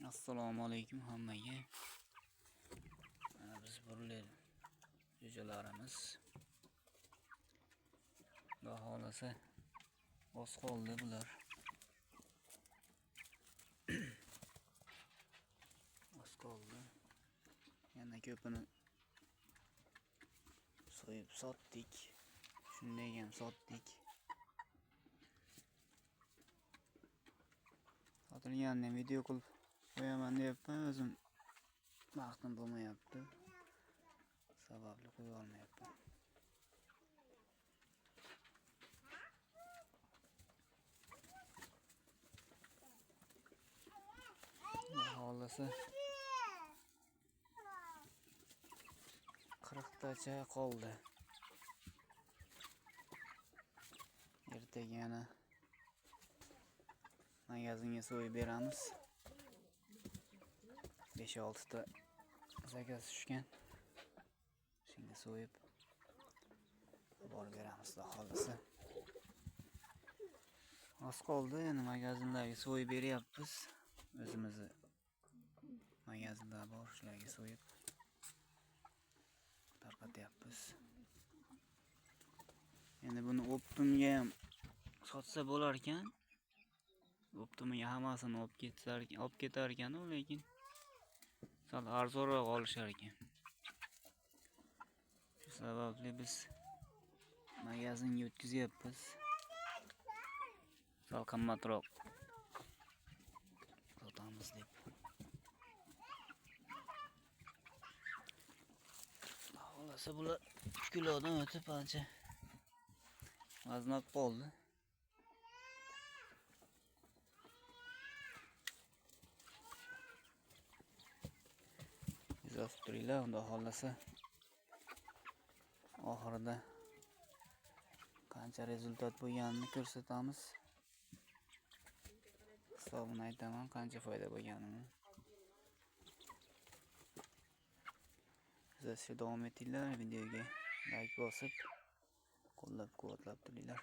Assalomu alaykum hammaga. Mana biz burli jo'jalarimiz. Xudo xohlasa oz qoldi bular. Oz qoldi. Yana ko'pini so'yib sotdik. Shunday ham sotdik. Sotilganini ham video qilib qo'yaman deyapman, o'zim vaqtim bo'lmayapti. Sababli qo'ya olmayapman. Xudo xohlasa 40 tacha qoldi. Ertaga yana magazinga so'yib beramiz. 5-6 ta zakaz tushgan. Shunga so'yib borib beramiz xudo xohlasa. Oz qoldi, endi magazinlarga so'yib beryapmiz. O'zimizni magazinlar bor, shularga so'yib tarqatyapmiz. Endi buni optimga ham sotsa bo'lar ekan. Optimga hammasini olib ketar ekan u, lekin sal arzonroq olishar ekan. Shu sababli biz magazinga o'tkazyapmiz. Sal qimmatroq sotamiz deb. Xohlasa bular 3 kilodan o'tib ancha vaznab qoldi. Kuzatib turinglar, xudo xohlasa oxirida qancha rezultat bo'lganini ko'rsatamiz. Hisobini aytaman, qancha foyda bo'lganini. Kuzatishda davom etinglar, videoga like bosib, qo'llab-quvvatlab turinglar.